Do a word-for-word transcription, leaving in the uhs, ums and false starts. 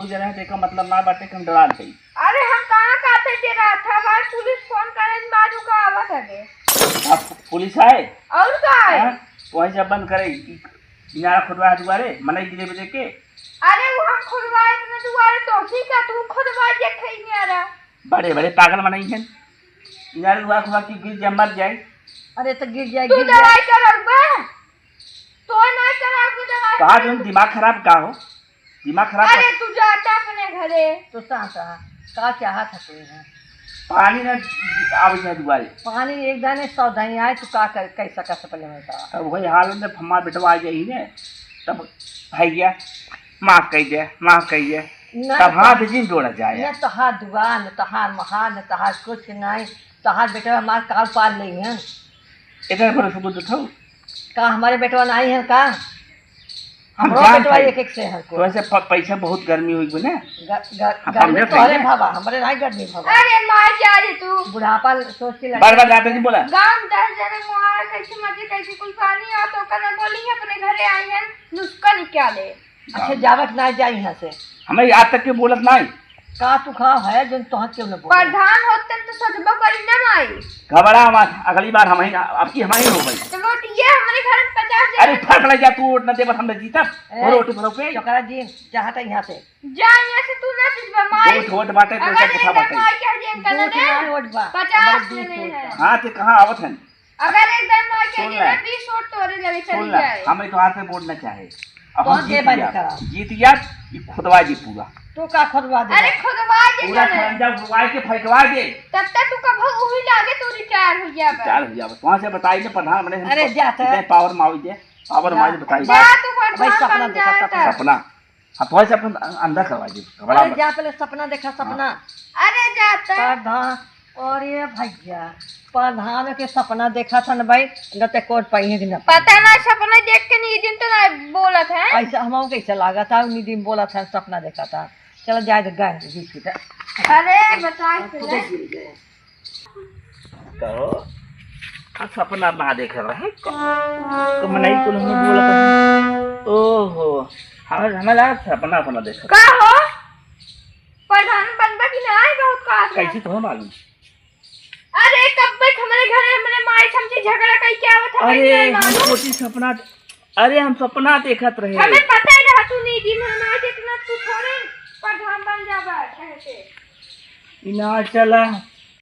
जरा है, तेका मतलब ना बाटे कि हम डरा जाई। अरे हम कहाँ कहते जे रहा था, भाई पुलिस फोन करे बाद उ का आवत हवे। अब पुलिस आए? और का है? हाँ? तो वही जब बंद करे, ई इनारा खुदवा दुआरे, मनई गिरे बजे के। अरे वो हम खुदवाए अपने दुआरे, तो ठीक है, तू खुदवा जे खई इनारा। बड़े बड़े पागल मनई हैं। इनारा दुआरे खुदवा के गिर जाए, मर जाए। अरे तो गिर जाए, तू गिर जाए। दवाई कराउबे? तो ना कराउबे दवाई। कहा तुम दिमाग खराब का हो? दिमाग खराब अरे कर। तू जाता अपने घरे। तो सा, सा, का चाहत है तू यहाँ? पानी ना आवे जाए दुआरे। पानी एक दाने सौ दाने आए, तू का कर, कर सकत है पहले मैं बता। अब वही हाल में हमार बेटवा आ जाई ने, तब भैया माफ कर दे, माफ कर दे। ना तब तो हाथ जिन जोड़ा जाए। न तोहार दुआ, न तोहार महाल, न तोहार कुछ नहीं। तोहार बेटवा हमार काल पाल लेई हैं। इधर पर सुबह उठाओ। का हमारे बेटवा नहीं है का? हम हमरो जानत बेटवा हई। एक एक से है को। तो ऐसे प-, पैसा बहुत गर्मी हुई ना। ग-, ग-, हम गर्मी समझत तोहरे हई ना। भावा, हमरे नाई गर्मी भावा। अरे मार जा रे तू। बुढ़ापा सोच के लगे। बार बार जाते नहीं बोला। गांव दस जने मुहार कैसे मजे कैसे कुल पानी आ तो कना बोली है अपने घरे आई है नुस्खा निकाले। अच्छा, जावत ना जाई यहाँ से। हमें आज तक के बोलत नहीं। का तू खाओ है, जोन तोहर केहू न बोले। प्रधान होते तो सोचबो करी ना माई। घबरा मत, अगली बार हम ही, अब की हम ही हो गई। तो वोट ये हमारे घर में पचास अरे हजार फट ले जा, तू वोट न देबत हम न जीतब। ए, वो रोटी भरो पे। चोकरा जी, जहाँ तक यहाँ से। जा यहाँ से तू ना जीतबा माई। बहुत वोट बाटे, तो अगर सब एक उठा बाटे। माई के हरियन कर दे, वोट ना वोट बा। पचास हमारे में बीस नहीं वोट है। बा। हाँ, ते कहाँ आवत है? अगर एक दाईं मार के सुन ले। ना, बीस वोट तोरे लगे सुन चली ले, जाए। हमें तो हाथ में वोट ना चाहे। अब हम कौन जीत दे बंद गया। करा? जीत गया, ये खुदवा दे पूरा। तू का खुदवा दे? अरे खुदवा दे पूरा चले। खंजा खुदवा के फेंकवा दे। तब तक तू कब उही लागे तू रिटायर हो जाबा। रिटायर हो जाबा। वहाँ से बताई दे प्रधान बने हम अरे प-, जाता है। इतने पावर मावी दे, पावर जा। मावी बताई दे। जा तू प्रधान भाई सपना बन देखा, जाता। सपना। सपना। हाँ, तो ऐसे अपन अं-, अंदर करवा दी, घबरा अरे मत। जा पहले सपना देखा, सपना। हाँ। अरे जाते। प्रधान, अरे भैया, प्रधान के सपना देखा था न भाई, न ते कोट पाई है कि न पाई। पता ना, सपना देख के नींद में तो ना बोलत है। ऐसा हमहू कैसे लागा था, नींद में बोला था, सपना देखा था। चलो जाए तो गाय जी की था। अरे बता खुदे के। गिर गए। कहो, हम सपना ना देख रहे। तो मनई कुल हमें बोलत है। ओहो, हम, हमें लगा सपना, सपना देख। का हो? प्रधान बनबा कि ना? आई बहुत काज बा। कैसे तुम्हें मालूम? अरे, कब तक हमारे घरे हमारे माई समझी झगड़ा कई क्या आवत है, अरे, नहीं हम मालूम? सोची सपना, अरे, हम सपना देखत रहे। हमें पता ही रहा तू नींद में हमारे जितना तू थोड़े प्रधान बन जाबा, कहे से। इना चला।